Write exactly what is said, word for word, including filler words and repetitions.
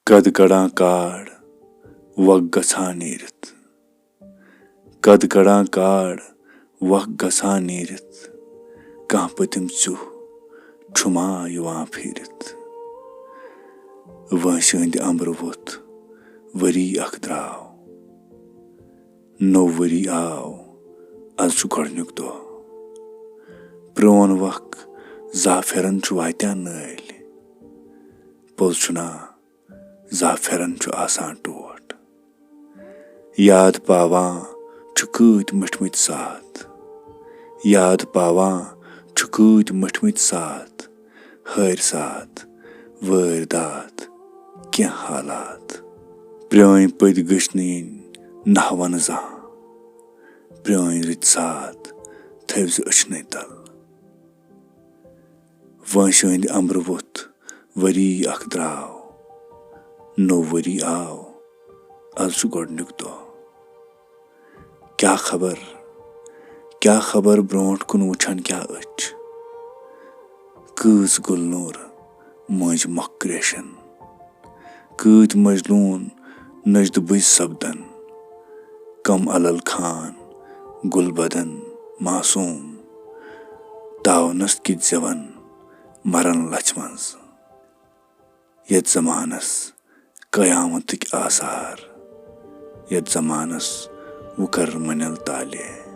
قد کڑان کاڑ، وق گژھان نیٖرِتھ۔ قد کڑان کاڑ، وق گژھان نیٖرِتھ۔ کانٛہہ پٔتِم ژیوٚہ چھُ ما یِوان پھیٖرِتھ؟ وٲنٛسہِ ہٕنٛدِ اَمبرٕ ووٚتھ، ؤری اکھ درٛاو۔ نوٚو ؤری آو، از چھُ گۄڈٕنیُک دۄہ۔ پرٛون وق زعفرن چھُ واتیٛان نٲلۍ۔ پوٚز چھُنا، زعفرن چھُ آسان ٹوٹھ۔ یاد پاوان چھُ کۭتۍ مٔٹھمٕتۍ ساتھ۔ یاد پاوان چھُ کۭتۍ مٔٹھمٕتۍ ساتھ۔ ہٲرۍ ساتھ، وٲرۍ داتھ، کینٛہہ حالات۔ پرٛٲنۍ پٔتۍ گٔژھۍ نہٕ یِنۍ نحوَن زانٛہہ۔ پرٛٲنۍ رٕتۍ ساتھ تھٲوۍ زِ أچھنَے تَل۔ وٲنٛسہِ ہٕنٛدِ اَمبرٕ ووٚتھ، ؤری اکھ درٛاو۔ نوٚو ؤری آو، از چھُ گۄڈٕنیُک دۄہ۔ کیٛاہ خبر، کیٛاہ خبر برٛونٛٹھ کُن وٕچھان کیٛاہ أچھ؟ کۭژ گُلنوٗر مٔنٛزۍ مۄکھ کرٛیشن، کۭتۍ مجنوٗن نٔجدٕ بٕجۍ سپدن۔ کم علل خان، گُل بدن، معصوٗم، تاونس کِتۍ زٮ۪ون مرن لژھِ منٛز۔ یتھ زمانس قیامتٕکۍ آثار، یتھ زمانس وُکر مٔنِل تالے۔